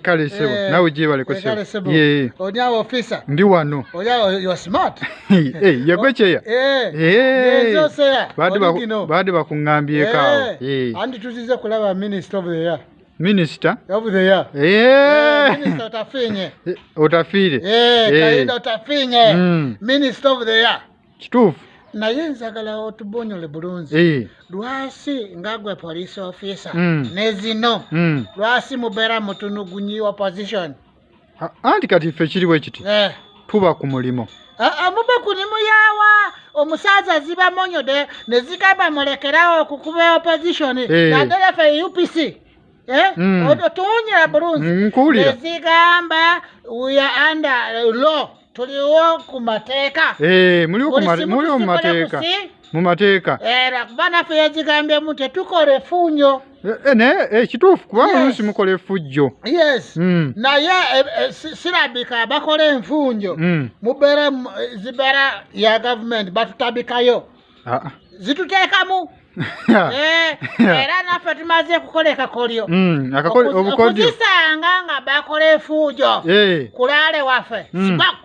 Kale sebo, nawe gyebaleko sebo. Ye. Oli awo officer. Ndi wano. Oli awo, you are smart. Yegwe kyeya. Yezoseya. Baadde bakuŋŋambyeko awo. Anti tuzize kulaba Minister of the Year. Minister of the Year. Minister Otafinye. Otafiire. Kahinda Otafinye. Minister of the Year. Kituufu. Naye njagala otubonyole bulungi. Lwasi nga gwe police officer ne zino lwasi mubeera mutunugunyi opposition? Anti kati ffe kiriwo ekiti, tuba ku mulimu. Muba ku mulimu yawa omusaza ziba monyode ne zigamba mulekerawo okukuba opposition naddala ffe UPC. Otuwunyira bulungi. Nkuwulira. Ne zigamba we are under law. Tuliwo ku mateeka. Muliwo mu mateeka. Mu mateeka. Lwakuba naffe yagigambyemu tetukola effunyo. Naye kituufu kubanga oluusi mukola effujjo. Yes. Naye sirabika bakola enfunjo. Mubeera zibeera ya gavumenti batutabikayo. Zituteekamu. Era naffe tumaze kukola ekakolyo. Okuzisanga nga bakola effujo. Kulaale waffe. Sibaku.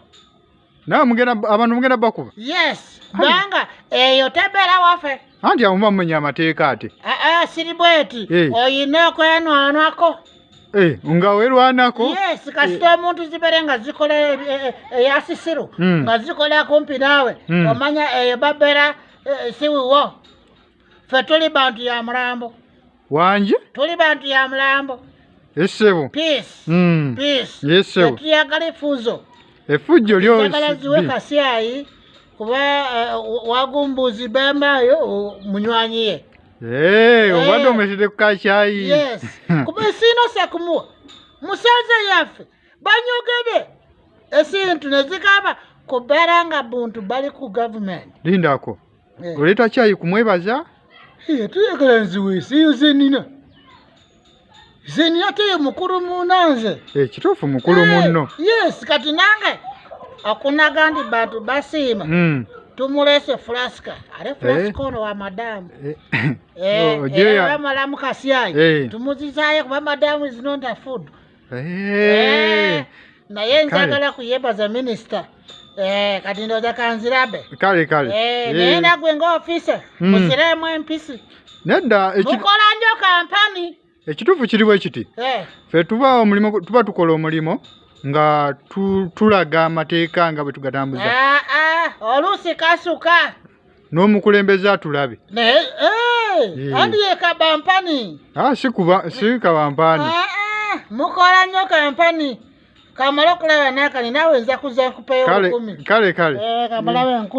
Nawe mugenda abantu mugenda bakuba. Yes. Banga eyo tebeera waffe. Anti awo muba mumenya amateeka ate. Siri bweti. Oyina okwenwanwako. Nga werwanako. Yes, kasita omuntu zibeere nga zikola eyasisiru. Nga zikola kumpi naawe. Omanya eyo babeera siwiwo. Ffe tuli bantu ya mulambo. Wangi? Tuli bantu ya mulambo. Essebo. Peace. Peace. Essebo. Tetuyagala effuzo. Effujjo lyo njagala ziwe kasyayi kuba wagumbuzi bembayo munywanyi ye. Obadde omwetedde ku kakyayi. Yes. Kuba siino sekumuwa. Musaze yaffe banyogede esintu ne zigamba kubeera nga buntu bali ku gavumenti. Lindako. Oleeta kyayi kumwebaza? Tuyagala nziwe siyo zenina. Zenina teye mukulu munanze. Kituufu mukulu munno. Yes, kati nange okunaga ndi bantu basiima. Tumulese flaska. Ale flaska ono wa madamu. Bamalamu kasyayi. Tumuzizaayo kuba madamu is not a food. Naye njagala kuyebaza minisita. Kati ndowooza kanzirabe. Kale kale. Naye nagwe nga officer musiremu empisi. Nedda mukola nnyo kampani. Ekituufu kiriwo ekiti. Ffe tuba omulimu tuba tukola omulimu nga tulaga amateeka nga bwe tugatambuza. Oluusi kasuka. N'omukulembeze atulabe. Naye andi ye kabampani. Si kabampani. Mukola nnyo kampani. Kamala okulaba n'akani naawe nza kuza nkupeyo 10. Kale kale. Kamala we.